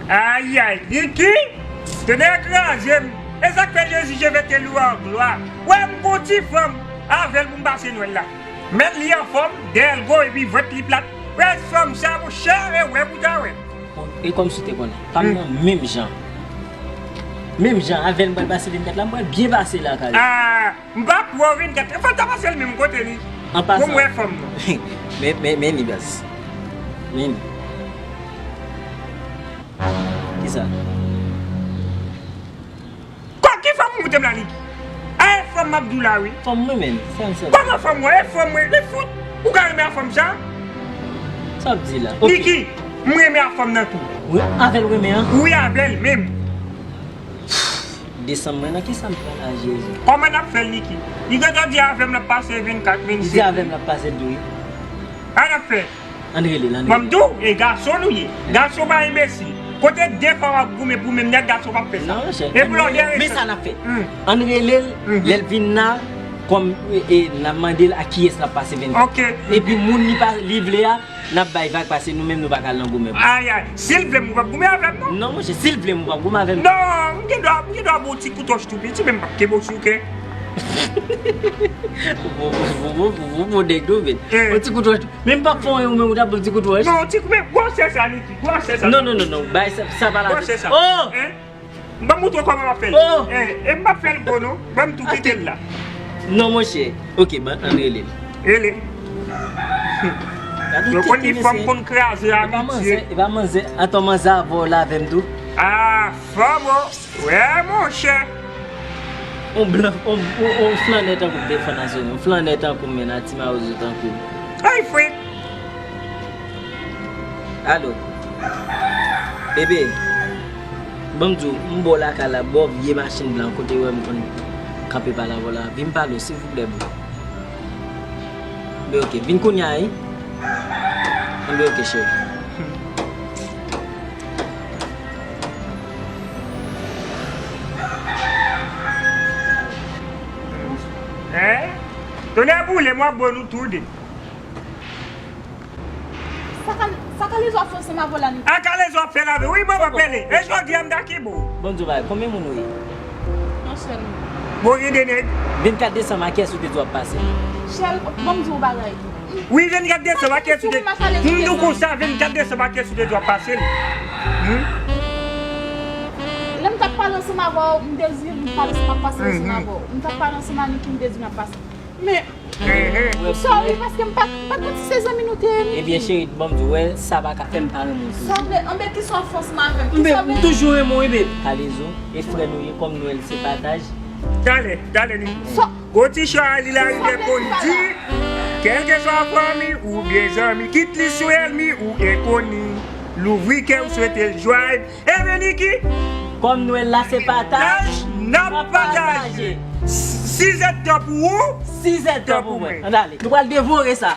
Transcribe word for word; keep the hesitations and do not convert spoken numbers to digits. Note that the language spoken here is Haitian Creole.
Ayayay, Niki, tonnè kraze m. E sa k fè Jezi je vete lou an glwa. Wè m gon ti fanm avè l pou m pase Nwèl la. Men li anfòm, dèyè l gwo epi vant li plat. Wè fanm sa monchè, e wè pou ta wè. E kòmsi w te konnen, pa m nan menm jan. Menm jan avè l m pral pase vennkat la, m pral byen pase lakay ou. Ah, m pa kwè w vennkat. Fò l ta pase l menm kote li. An pasan. Pou m wè fanm nan. Men, men, men li baz. Men li. Kisa? Kwa, ki fanm ou moute m la, Niki? A, e fanm m ap di w la, wi. Fanm mwen menm, sèl, sèl. Kòman fanm mwen? E fanm mwen, li fout. Ou ka renmen a fanm sa? Sa w ap di la? Niki, m renmen a fanm nan tou. Wi, avè l renmen an? Wi, avè l menm. Desanm mwen nan kisa m pran la, Jezi? Kòman n ap fè l, Niki? Li gentan di avè m l ap pase vennkat, vennsenk. Li di avè m l ap pase tou, wi. Sa n ap fè? Ann rele l, ann rele l. Ban m di w, e gason nou ye. Gason pa enbesil. Kote de fwa w ap goumen pou menm nèg, gason p ap fè sa. Non, monchè. E pou lòdè. Men sa n ap fè. Ann rele l, lè l vin la, kòm, e, e, n a mande l a kiyès l ap pase vennkat. Ok. Epi moun li pa, li vle a, n ap bay vag pase nou menm nou pa ka al nan goumen. Ayay, si l vle m, ou p ap goumen avè m, non? Non, monchè, si l vle m, ou p ap goumen avè m. Non, m gen dwa, m gen dwa ba w ti kout wòch tou piti, men m p ap kenbe w sou kè. Bon, bon, bon, bon, bon, bon, nèg tou, men. Eh. Yon ti kout wòch. Men m p ap fè w anyen, ou menm ou t ap ban m ti kout wòch. Non, ti kout, men gwosè sa, Niki, gwosè sa. Non, non, non, non, bay sa, sa pa la. Gwosè sa. Oh! Hein? M pa montre w kòman m ap fè l. Oh! Eh, e m p ap fè l gwo non. Ban m tou kite l la. Non, monchè. Ok, ban, ann rele l. Rele. Yo konn di fanm konn kraze amitye. E pa manzè, e pa manzè. Atò manzè avè w la avè m tou. Ah, fanm, oh. Wè, monchè. On blan, on, on, on flannè tankou m defann aswè, on flannè tankou m, men a ti mawozo tankou m. Ay, fwit. Alo. Bebe, ban m di w, m bò lakay la, bò vye machin blan, kote w wè m konn kanpe pale avè w la. Vin pale w, silvouplè, bro. Anben, ok, vin kounye a, wi. Anben, ok, cheri. Hein? Tonnè boule m, w ap bo nou tou de. Sa ka, sa ka lezon ap fè ansanm avè w la, Niki? A ka lezon ap fè l avè w, wi, mwen p ap rele. E jodi a m ta kenbe w. Bon, di w bagay, konbyen moun ou ye? Yon sèl moun. Bon, gen de nèg. Vennkat desanm a kiyès ou te di w ap pase? Chèl, bon, m di w bagay. Wi, vennkat desanm a kiyès ou te, m di w konsa, vennkat desanm a kiyès ou te di w ap pase l? Hmm? Lè m t ap pale ansanm avè w, m te di m pale, m ap pase ansanm avè w. M t ap pale ansanm a Niki, m te di m ap pase. Men, sorry, paske m pa, m pa t konn si se zanmi nou te ye, Niki. Ebyen, cheri, ban m di w, wè, sa pa ka fè m pa renmen w toujou. Sa w vle, anben kisa w ap fè ansanm avè m? Kisa w vle? M toujou renmen w, wi, babe. Kalezo, e frè nou ye, kòm nou wè l se pataj. Talè, talè, Niki. Sa Gwo ti Charly la rive konn di, kèlkeswa fanmi oubyen zanmi, kit li sou ènmi ou enkoni, louvri kè w swete l jway. Ebyen, Niki, kòm Nwèl la se pataj, n ap pataje. Sizèdtan pou ou, sizèdtan pou mwen. Ann ale. Nou pral devore sa.